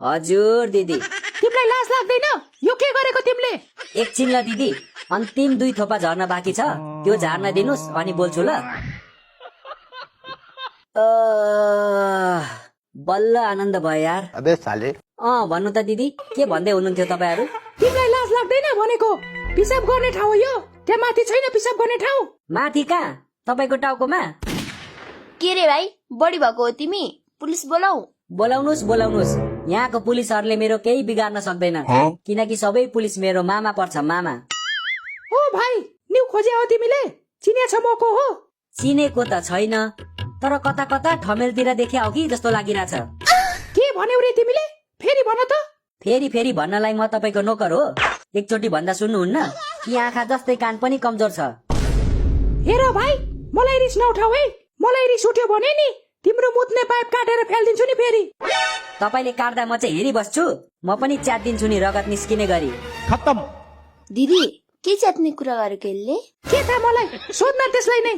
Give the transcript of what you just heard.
हजुर दिदी। तिमीलाई लाज लाग्दैन? यो के गरेको तिमीले? एकछिन ल दिदी, अन्तिम 2 थोपा झर्न बाँकी छ, त्यो झार्न दिनुस् अनि बोल्छु ल। बल्ल आनन्द भयो यार। अबे साले। भन्नु त दिदी, के भन्दै हुनुहुन्थ्यो तपाईँहरू? तिमीलाई लाज लाग्दैन भनेको? पिसाब गर्ने ठाउँ हो यो, त्यहाँ माथि छैन पिसाब गर्ने ठाउँ। माथि कहाँ? तपाईँको टाउकोमा? के रे भाइ, बढी भएको हो तिमी? पुलिस बोलाऊ? बोलाउनुस्। यहाँको पुलिसहरूले मेरो केही बिगार्न सक्दैन, किनकि सबै पुलिस मेरो मामा पर्छ, मामा। ओ भाइ, न्यू खोजे हो तिमीले? चिनेछ म को हो? चिनेको त छैन, तर कता कता ठमेलतिर देखे हो कि जस्तो लागिरहेछ। के भन्यौ रे तिमीले? फेरि भन त। फेरि भन्नलाई म तपाईँको नोकर हो? एकचोटि भन्दा सुन्नुहुन्न कि आँखा जस्तै कान पनि कमजोर छ। हेर भाइ, मलाई रिस नउठाऊ है। मलाई रिस उठ्यो भने नि तिम्रो मुत्ने पाइप काटेर फ्याल्दिन्छु नि फेरि। तपाईँले काट्दा म चाहिँ हेरिबस्छु, म पनि च्यातिदिन्छु नि रगत निस्किने गरी। खत्म। दिदी, के च्यात्ने कुरा गरेको यसले? के थाहा मलाई, सोध्न त्यसलाई नै।